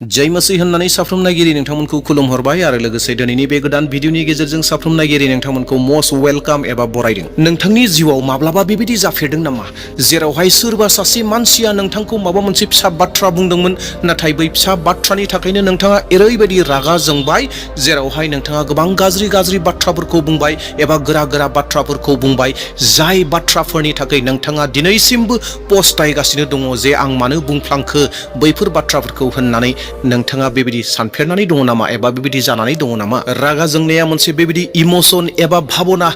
जय मसीह होननानै साफ्रोम नायगिरि नोंथांमोनखौ खुलुमहरबाय आरो लोगोसे दिनैनि बे गोदान भिडिअनि गेजेरजों साफ्रोम नायगिरि नोंथांमोनखौ मस्ट वेलकाम एबा बरायदों। नोंथांनि जिउआव माब्लाबा बेबायदि जाफेरदों नामा जेरावहाय सोरबा सासे मानसिया नोंथांखौ माबा मोनसे फिसा बाथ्रा बुंदोंमोन, नाथाय बै फिसा बाथ्रानि थाखायनो नोंथाङा ओरैबायदि रागा जोंबाय जेरावहाय नोंथाङा गोबां गाज्रि बाथ्राफोरखौ बुंबाय एबा गोरा बाथ्राफोरखौ बुंबाय, जाय बाथ्राफोरनि थाखाय नोंथाङा दिनैसिमबो पस्तायगासिनो दङ जे आं मानो बुंफ्लांखो बैफोर बाथ्राफोरखौ होननानै नोंथाङा बेबायदि सानफेरनानै दङ नामा एबा बेबायदि जानानै दङ नामा? रागा जोंनाया मोनसे बेबायदि इमोसन एबा भाबना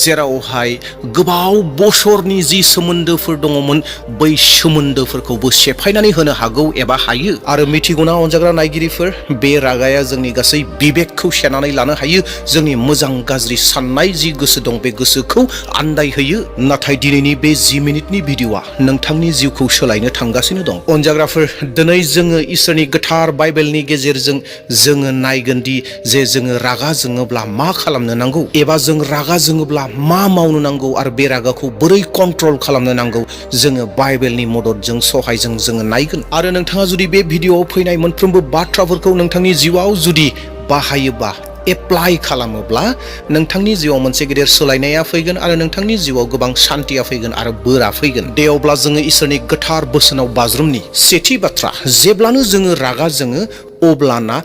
जेरावहाय गोबाव बोसोरनि जि सोमोन्दोफोर दङमोन बै सोमोन्दोफोरखौबो सेफायनानै होनो हागौ एबा हायो। आरो मिथिगौना अनजाग्रा नायगिरिफोर, बे रागाया जोंनि गासै बिबेकखौ सेनानै लानो हायो। जोंनि मोजां गाज्रि साननाय जि गोसो दं बे गोसोखौ आन्दायहोयो। नाथाय दिनैनि बे 10 मिनिटनि भिडिअआ नोंथांनि जिउखौ सोलायनो थांगासिनो दं। अनजाग्राफोर, दिनै जोङो इसोरनि गोथार बाइबेलनि गेजेरजों जोङो नायगोन दि जे जोङो रागा जोङोब्ला मा खालामनो नांगौ एबा जों रागा जोङोब्ला मा मावनो नांगौ आरो बे रागाखौ बोरै कन्ट्रल खालामनो नांगौ जोङो बाइबेलनि मददजों सहायजों जोङो नायगोन। आरो नोंथाङा जुदि बे भिडिअआव फैनाय मोनफ्रोमबो बाथ्राफोरखौ नोंथांनि जिउआव जुदि बाहायोबा, एप्लाइ खालामोब्ला नोंथांनि जिउआव मोनसे गेदेर सोलायनाया फैगोन आरो नोंथांनि जिउआव गोबां शान्तिया फैगोन आरो बोरा फैगोन। दे अब्ला जोङो इसोरनि गोथार बोसोनाव बाज्रुमनि। सेथि बाथ्रा, जेब्लानो जोङो रागा जोङो अब्लाना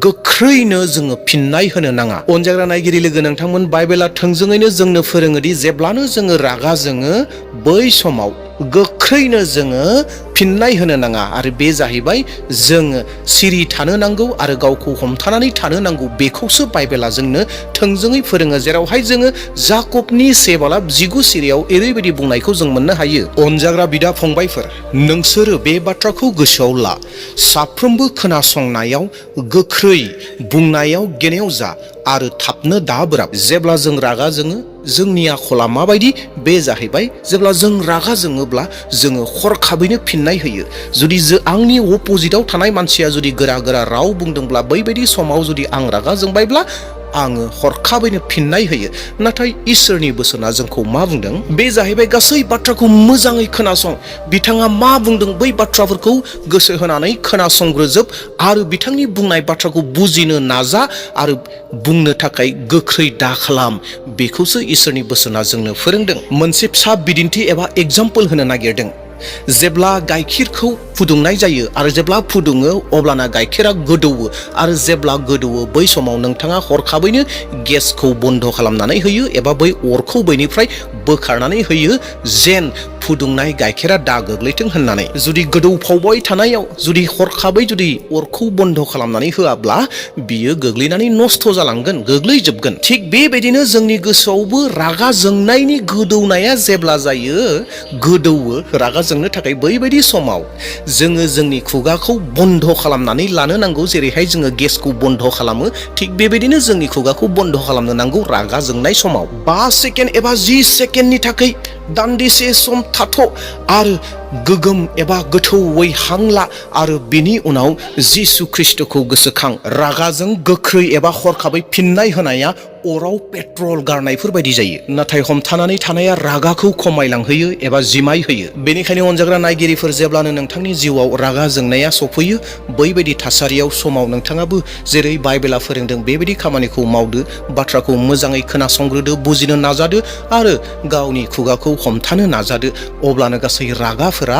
गोख्रैनो जोङो फिननाय होनो नाङा। अनजाग्रा नायगिरि लोगो नोंथांमोन, बाइबेला थोंजोङैनो जोंनो फोरोङोदि जेब्लानो जोङो रागा जोङो बै समाव गोख्रैनो जोङो फिननाय होनो नाङा। आरो बे जाहैबाय जोङो सिरि थानो नांगौ आरो गावखौ हमथानानै थानो नांगौ। बेखौसो बाइबेला जोंनो थोंजोङै फोरोङो, जेरावहाय जोङो जाकबनि 7:19 सिरियाव ओरैबायदि बुंनायखौ जों मोननो हायो। अनजाग्रा बिदा फंबायफोर, नोंसोरो बे बाथ्राखौ गोसोआव ला, साफ्रोमबो खोनासंनायाव गोख्रै, बुंनायाव गेनेव जा आरो थाबनो दा बोराब। जेब्ला जों रागा जोङो जोंनि आखला माबायदि? बे जाहैबाय जेब्ला जों रागा जोङोब्ला जोङो हरखाबैनो फिननाय होयो। जुदि आंनि अपोजिटआव थानाय मानसिया जुदि गोरा राव बुंदोंब्ला बैबायदि समाव जुदि आं रागा जोंबायब्ला आङो हरखाबैनो फिननाय होयो। नाथाय इसोरनि बोसोना जोंखौ मा बुंदों? बे जाहैबाय गासै बाथ्राखौ मोजाङै खोनासं, बिथाङा मा बुंदों बै बाथ्राफोरखौ गोसो होनानै खोनासंग्रोजोब आरो बिथांनि बुंनाय बाथ्राखौ बुजिनो नाजा आरो बुंनो थाखाय गोख्रै दा खालाम। बेखौसो इसोरनि बोसोना जोंनो फोरोंदों। मोनसे फिसा बिदिन्थि एबा एग्जाम्पल होनो नागिरदों। जेब्ला गाइखेरखौ फुदुंनाय जायो आरो जेब्ला फुदुङो अब्लाना गाइखेरा गोदौवो आरो जेब्ला गोदौवो बै समाव नोंथाङा हरखाबैनो गेसखौ बन्द खालामनानै होयो एबा बै अरखौ बैनिफ्राय बोखारनानै होयो जेन फुदुंनाय गाइखेरा दा गोग्लैथों होननानै। जुदि गोदौफावबाय थानायाव जुदि हरखाबै जुदि अरखौ बन्द खालामनानै होआब्ला बियो गोग्लैनानै नस्थ जालांगोन, गोग्लैजोबगोन। थिग बेबायदिनो जोंनि गोसोआवबो रागा जोंनायनि गोदौनाया जेब्ला जायो, गोदौवो रागा जोंनो थाखाय बैबायदि समाव जोङो जोंनि खुगाखौ बन्द खालामनानै लानो नांगौ। जेरैहाय जोङो गेसखौ बन्द खालामो, थिग बेबायदिनो जोंनि खुगाखौ बन्द खालामनो नांगौ रागा जोंनाय समाव। 5 सेकेन्ड एबा 10 सेकेन्डनि थाखाय दान्दिसे सम थाथ' आरो गोगोम एबा गोथौयै हां ला आरो बिनि उनाव जिसु ख्रिस्टखौ गोसोखां। रागाजों गोख्रै एबा हरखाबै फिननाय होनाया अराव पेट्रल गारनायफोर बायदि जायो, नाथाय हमथानानै थानाया रागाखौ खमायलांहोयो एबा जिमाय होयो। बेनिखायनो अनजाग्रा नायगिरिफोर, जेब्लानो नोंथांनि जिउआव रागा जोंनाया सफैयो बैबायदि थासारियाव समाव नोंथाङाबो जेरै बाइबेला फोरोंदों बेबायदि खामानिखौ मावदो। बाथ्राखौ मोजाङै खोनासंग्रोदो, बुजिनो नाजादो आरो गावनि खुगाखौ हमथानो नाजादो। अब्लानो गासै रागाफोरा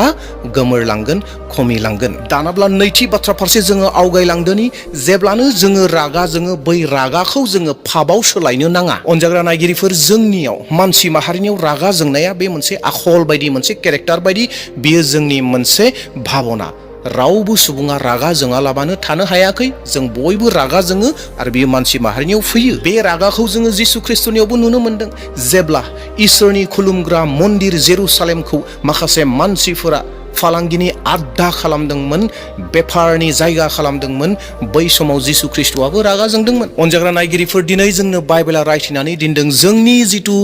गोमोरलांगोन, खमिलांगोन। दानाब्ला नैथि बाथ्रा फारसे जोङो आवगायलांदोनि, जेब्लानो जोङो रागा जोङो बै रागाखौ जोङो फाबाव सोलायनो नाङा। अनजाग्रा नायगिरिफोर, जोंनियाव मानसि माहारिनियाव रागा जोंनाया बे मोनसे आखल बायदि, मोनसे केरेक्टार बायदि, बियो जोंनि मोनसे भाबना। रावबो सुबुङा रागा जोङालाबानो थानो हायाखै। जों बयबो रागा जोङो आरो बेयो मानसि माहारिनियाव फैयो। बे रागाखौ जोङो जिसु ख्रिस्टनियावबो नुनो मोनदों। जेब्ला इसोरनि खुलुमग्रा मन्दिर जेरुसालेमखौ माखासे मानसिफोरा फालांगिनि आद्दा खालामदोंमोन, बेफारनि जायगा खालामदोंमोन, बै समाव जिसु ख्रिस्टआबो रागा जोंदोंमोन। अनजाग्रा नायगिरिफोर, दिनै जोंनो बाइबेला रायथिनानै दोनदों जोंनि जिथु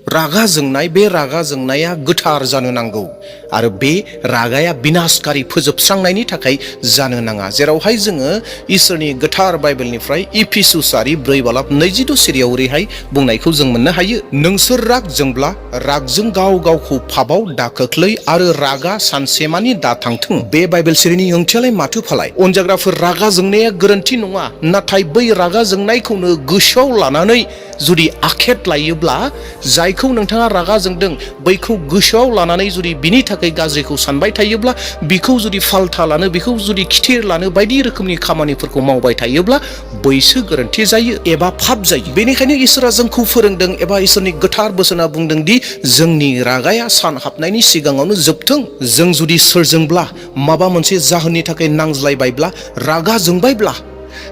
रागा जोंनाय, बे रागा जोंनाया गोथार जानो नांगौ आरो बे रागाया बिनाशकारि फोजोबस्रांनायनि थाखाय जानो नाङा। जेरावहाय जोङो इसोरनि गोथार बाइबेलनिफ्राय इफिसुसारि 4:22 सिरियाव ओरैहाय बुंनायखौ जों मोननो हायो, नोंसोर राग जोंब्ला रागजों गाव गावखौ पापआव दाखोख्लै आरो रागा सानसेमानि दा थांथों। बे बाइबेल सिरिनि ओंथियालाय माथो फालाय? अनजाग्राफोर, रागा जोंनाया गोरोन्थि नङा, नाथाय बै रागा जोंनायखौनो गोसोआव लानानै जुदि आखेट लायोब्ला, जायखौ नोंथाङा रागा जोंदों बैखौ गोसोआव लानानै जुदि बिनि थाखाय गाज्रिखौ सानबाय थायोब्ला, बिखौ जुदि फाल्था लानो, बिखौ जुदि खिथिर लानो बायदि रोखोमनि खामानिफोरखौ मावबाय थायोब्ला बैसो गोरोन्थि जायो एबा पाप जायो। बेनिखायनो इसोरा जोंखौ फोरोंदों एबा इसोरनि गोथार बोसोना बुंदों दि जोंनि रागाया सान हाबनायनि सिगाङावनो जोबथों। जों जुदि सोरजोंब्ला माबा मोनसे जाहोननि थाखाय नांज्लायबायब्ला, रागा जोंबायब्ला,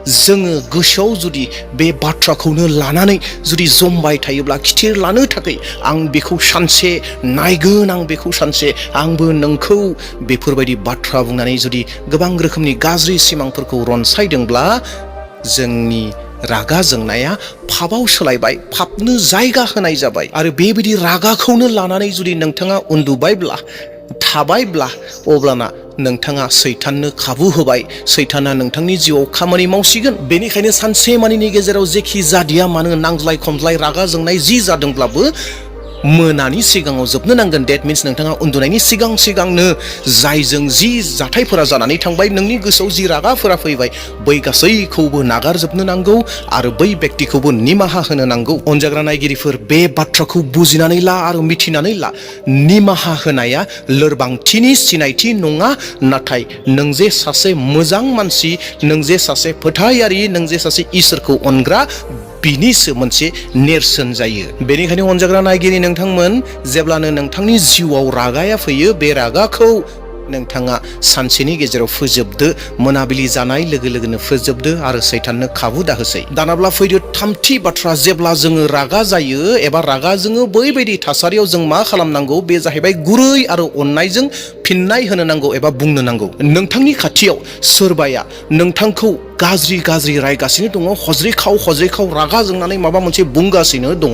जोङो गोसोआव जुदि बे बाथ्राखौनो लानानै जुदि जमबाय थायोब्ला, खिथिर लानो थाखाय आं बेखौ सानसे नायगोन, आं बेखौ सानसे आंबो नोंखौ बेफोरबायदि बाथ्रा बुंनानै जुदि गोबां रोखोमनि गाज्रि सिमांफोरखौ रनसायदोंब्ला, जोंनि रागा जोंनाया पापआव सोलायबाय, पापनो जायगा होनाय जाबाय। आरो बेबायदि रागाखौनो लानानै जुदि नोंथाङा उन्दुबायब्ला, थाबायब्ला, अब्लाना नोंथाङा सैताननो खाबु होबाय, सैताना नोंथांनि जिउआव खामानि मावसिगोन। बेनिखायनो सानसे मानिनि गेजेराव जेखि जादिया मानो, नांज्लाय खमज्लाय रागा जोंनाय जि जादोंब्लाबो मोनानि सिगाङाव जोबनो नांगोन। डेट मिन्स नोंथाङा उन्दुनायनि सिगांनो जायजों जि जाथायफोरा जानानै थांबाय, नोंनि गोसोआव जि रागाफोरा फैबाय, बै गासैखौबो नागारजोबनो नांगौ आरो बै व्यक्तिखौबो निमाहा होनो नांगौ। अनजाग्रा नायगिरिफोर, बे बाथ्राखौ बुजिनानै ला आरो मिथिनानै ला, निमाहा होनाया लोरबांथिनि सिनायथि नङा, नाथाय नों जे सासे मोजां मानसि, नों जे सासे फोथायारि, नों जे सासे इसोरखौ अनग्रा, बिनिसो मोनसे नेरसोन जायो। बेनिखायनो अनजाग्रा नायगिरि नोंथांमोन, जेब्लानो नोंथांनि जिउआव रागाया फैयो, बे रागाखौ नोंथाङा सानसेनि गेजेराव फोजोबदो, मोनाबिलि जानाय लोगो लोगोनो फोजोबदो आरो सैताननो खाबु दाहोसै। दानाब्ला फैदो थामथि बाथ्रा, जेब्ला जोङो रागा जायो एबा रागा जोङो, बैबायदि थासारियाव जों मा खालामनांगौ? बे जाहैबाय गुरै आरो अननायजों फिननाय होनो नांगौ एबा बुंनो नांगौ। नोंथांनि खाथियाव सोरबाया नोंथांखौ गाज्रि रायगासिनो दङ, हज्रिखाव रागा जोंनानै माबा मोनसे बुंगासिनो दङ,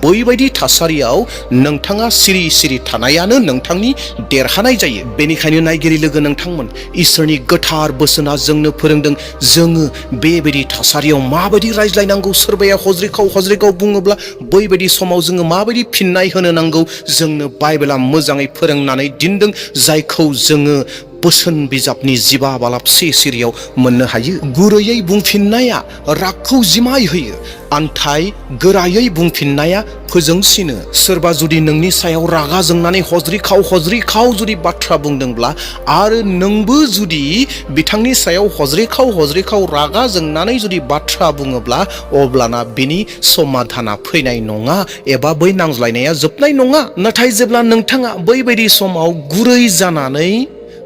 बैबायदि थासारियाव नोंथाङा सिरि थानायानो नोंथांनि देरहानाय जायो। बेनिखायनो नायगिरि लोगो नोंथांमोन, इसोरनि गोथार बोसोना जोंनो फोरोंदों जोङो बेबायदि थासारियाव माबायदि रायज्लायनांगौ। सोरबाया हज्रिखाव बुङोब्ला बैबायदि समाव जोङो माबायदि फिननाय होनो नांगौ, जोंनो बाइबेला मोजाङै फोरोंनानै दिनदों, जायखौ जोङो बोसोन बिजाबनि 15:3 सिरियाव मोननो हायो। गुरैयै बुंफिननाया रागखौ जिमाय होयो, आन्थाय गोरायै बुंफिननाया फोजोंसिनो। सोरबा जुदि नोंनि सायाव रागा जोंनानै हज्रिखाव जुदि बाथ्रा बुंदोंब्ला, आरो नोंबो जुदि बिथांनि सायाव हज्रिखाव रागा जोंनानै जुदि बाथ्रा बुङोब्ला, अब्लाना बिनि समाधाना फैनाय नङा एबा बै नांज्लायनाया जोबनाय नङा। नाथाय जेब्ला नोंथाङा बैबायदि समाव गुरै जानानै,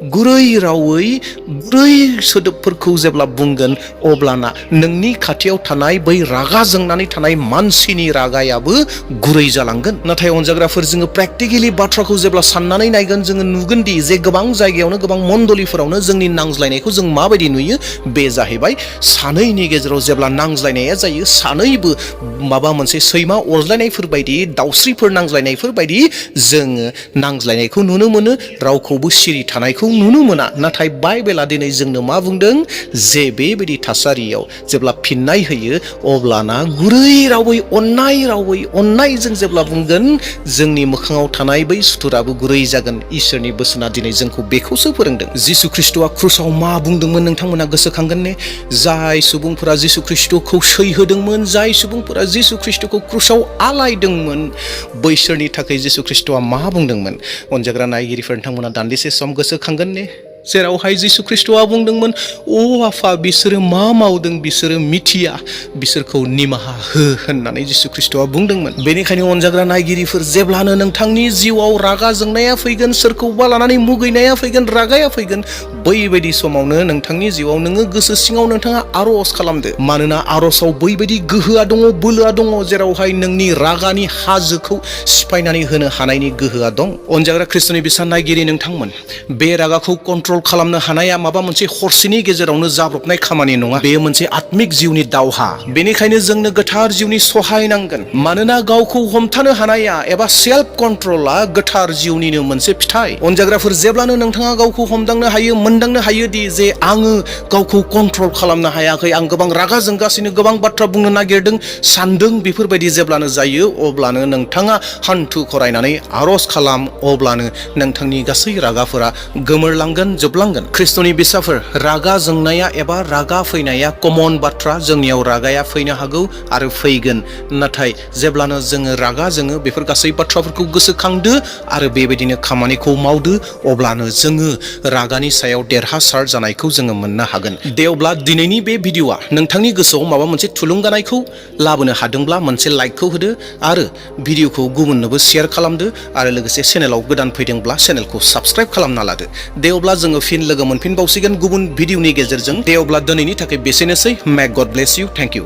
गुरै रावै, गुरै सोदोबफोरखौ जेब्ला बुंगोन, अब्लाना नोंनि खाथियाव थानाय बै रागा जोंनानै थानाय मानसिनि रागायाबो गुरै जालांगोन। नाथाय अनजाग्राफोर, जोङो प्रेक्टिकेलि बाथ्राखौ जेब्ला साननानै नायगोन, जोङो नुगोन दि जे गोबां जायगायावनो, गोबां मण्डलिफोरावनो जोंनि नांज्लायनायखौ जों माबायदि नुयो। बे जाहैबाय सानैनि गेजेराव जेब्ला नांज्लायनाया जायो, सानैबो माबा मोनसे सैमा अरज्लायनायफोर बायदि, दाउस्रिफोर नांज्लायनायफोर बायदि जोङो नांज्लायनायखौ नुनो मोनो, रावखौबो सिरि थानायखौ नुनो मोना। नाथाय बाइबेला दिनै जोंनो मा बुंदों? जे बेबायदि थासारियाव जेब्ला फिननाय होयो, अब्लाना गुरै रावै, अननायजों जेब्ला बुंगोन, जोंनि मोखाङाव थानाय बै सुथुराबो गुरै जागोन। इसोरनि बोसोना दिनै जोंखौ बेखौसो फोरोंदों। जिसु ख्रिस्ट'आ क्रुसाव मा बुंदोंमोन नोंथांमोना गोसोखांगोन ने? जाय सुबुंफोरा जिसु ख्रिस्ट'खौ सैहोदोंमोन, जाय सुबुंफोरा जिसु ख्रिस्ट'खौ क्रुसाव आलायदोंमोन, बैसोरनि थाखाय जिसु ख्रिस्ट'आ मा बुंदोंमोन? अनजाग्रा नायगिरिफोर, नोंथांमोना दान्दिसे सम गोसोखांगोन ने? जेरावहाय जिसु ख्रिस्ट'आ बुंदोंमोन, अ आफा, बिसोरो मा मावदों बिसोरो मिथिया, बिसोरखौ निमाहा हो होननानै जिसु ख्रिस्ट'आ बुंदोंमोन। बेनिखायनो अनजाग्रा नायगिरिफोर, जेब्लानो नोंथांनि जिउआव रागा जोंनाया फैगोन, सोरखौबा लानानै मुगैनाया फैगोन, रागाया फैगोन, बैबायदि समावनो नोंथांनि जिउआव नोङो गोसो सिङाव नोंथाङा आर'ज खालामदो। मानोना आर'जआव बैबायदि गोहोआ दङ, बोलोआ दङ, जेरावहाय नोंनि रागानि हाजोखौ सिफायनानै होनो हानायनि गोहोआ दं। अनजाग्रा ख्रिस्ट'नि बिसान नायगिरि नोंथांमोन, बे रागाखौ कन्ट्रल कन्ट्रल खालामनो हानाया माबा मोनसे हरसेनि गेजेरावनो जाब्रबनाय खामानि नङा। बेयो मोनसे आत्मिक जिउनि दावहा। बेनिखायनो जोंनो गोथार जिउनि सहाय नांगोन। मानोना गावखौ हमथानो हानाया एबा सेल्फ कन्ट्रला गोथार जिउनिनो मोनसे फिथाइ। अनजाग्राफोर, जेब्लानो नोंथाङा गावखौ हमदांनो हायो, मोनदांनो हायोदि जे आङो गावखौ कन्ट्रल खालामनो हायाखै, आं गोबां रागा जोंगासिनो, गोबां बाथ्रा बुंनो नागिरदों, सानदों, बेफोरबायदि जेब्लानो जायो अब्लानो नोंथाङा हान्थु खरायनानै आर'ज खालाम। अब्लानो नोंथांनि गासै रागाफोरा गोमोरलांगोन, जोबलांगोन। ख्रिस्ट'नि बिसाफोर, रागा जोंनाया एबा रागा फैनाया कमन बाथ्रा। जोंनियाव रागाया फैनो हागौ आरो फैगोन। नाथाय जेब्लानो जोङो रागा जोङो, बेफोर गासै बाथ्राफोरखौ गोसोखांदो आरो बेबायदिनो खामानिखौ मावदो। अब्लानो जोङो रागानि सायाव देरहासार जानायखौ जोङो मोननो हागोन। दे अब्ला दिनैनि बे भिडिअ'आ नोंथांनि गोसोआव माबा मोनसे थुलुंगानायखौ लाबोनो हादोंब्ला मोनसे लाइकखौ होदो आरो भिडिअ'खौ गुबुननोबो शेयार खालामदो आरो लोगोसे चेनेलाव गोदान फैदोंब्ला चेनेलखौ साबस्क्राइब खालामना लादो। दे अब्ला जोङो फिन लोगो मोनफिनबावसिगोन गुबुन भिडिअ'नि गेजेरजों। दे अब्ला दिनैनि थाखाय बेसेनोसै। मे गड ब्लेस इउ। Thank you.